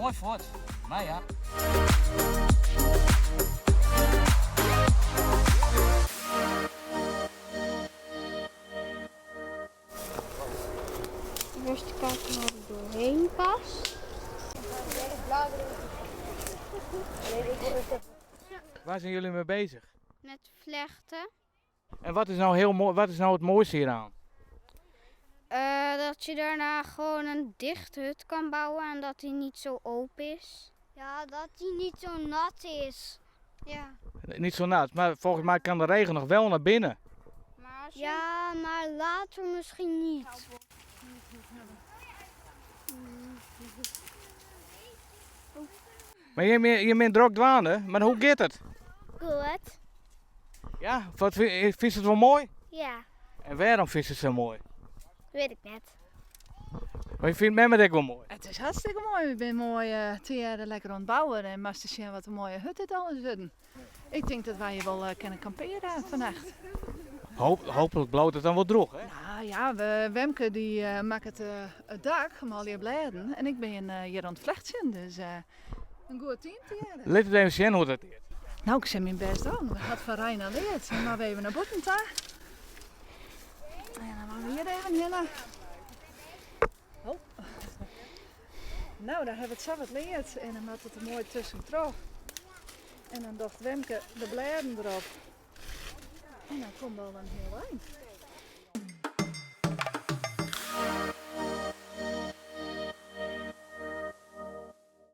Moai fuort, mar ja. Eerst kijken waar het doorheen past. Waar zijn jullie mee bezig? Met vlechten. En wat is nou, heel mooi, wat is nou het mooiste hieraan? Eh, dat je daarna gewoon een dichte hut kan bouwen en dat die niet zo open is. Ja, dat die niet zo nat is. Ja. Niet zo nat, maar volgens mij kan de regen nog wel naar binnen. Maar als je- Ja, maar later misschien niet. Maar je, bent- je bent drok dwaande, maar hoe gaat het? Goed. Ja, wat, vind je het wel mooi? Ja, En waarom vind je het zo mooi? weet ik net. Maar je vindt Mehmet ook wel mooi. Het is hartstikke mooi. Ik ben mooi eh twee lekker aan het bouwen en maar te zien wat een mooie hut het al is. Ik denk dat wij hier wel eh, kunnen kamperen vannacht. Hoop, hopelijk bloot het dan wel droog, hè? Nou ja, we, Wemke die eh, maakt het, eh, het dak om al die bladen. En ik ben eh, hier aan het vlechten, dus eh, een goed team te hebben. Laat het even zien hoe dat is. Nou, ik zet mijn best aan. We hadden van Rijn al leerd. Maar we even naar buiten daar. En dan gaan we hier even heen. Oh. Nou, daar hebben we het zo wat leerd. En dan had het er mooi tussen terug. En dan dacht Wemke de bladen erop. En dan komt al een heel eind.